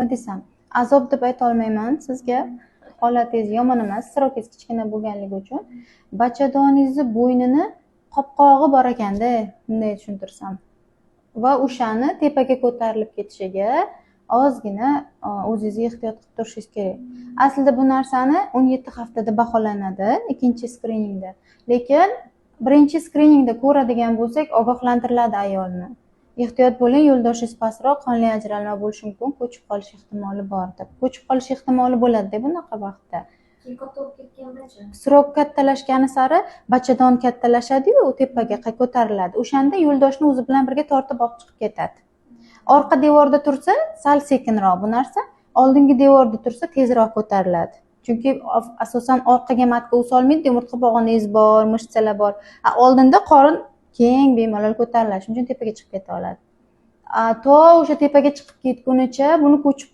Nima desam, azob deb aytolmayman sizga. Holatingiz yomon emas, срок ingiz kichkina bo'lganligi uchun. Bachadoningizni bo'ynini qopqog'i bor ekanda, bunday tushuntirsam, va o'shani tepaga ko'tarilib ketishiga ozgina o'zingizni ehtiyot qilib turishingiz kerak. Aslida bu narsani 17 haftada baholanadi ikkinchi skriningda, lekin birinchi skriningda ko'radigan bo'lsak, ogohlantiriladi ayolni: ehtiyot bo'ling, yo'ldoshingiz pastroq, qonli ajralma bo'lishi mumkin, ko'chib qolish ehtimoli bor deb. Ko'chib qolish ehtimoli bo'ladida bunaqa vaqtda. Keyin katta bo'lib ketgandachi? Срок kattalashgani sari bachadon kattalashadiyu, tepaga ko'tariladi. O'shanda yo'ldoshni o'zi bilan birga tortib olib chiqib ketadi. Orqa devorda tursa, sal sekinroq bu narsa, oldingi devorda tursa, tezroq ko'tariladi, chunki asosan orqaga матка o'solmaydi, umurtqa pog'onangiz bor, мышца lar bor, a oldinda qorin keng, bemalol ko'tariladi, shuning uchun tepaga chiqib keta oladi. To o'sha tepaga chiqib ketgunicha buni ko'chib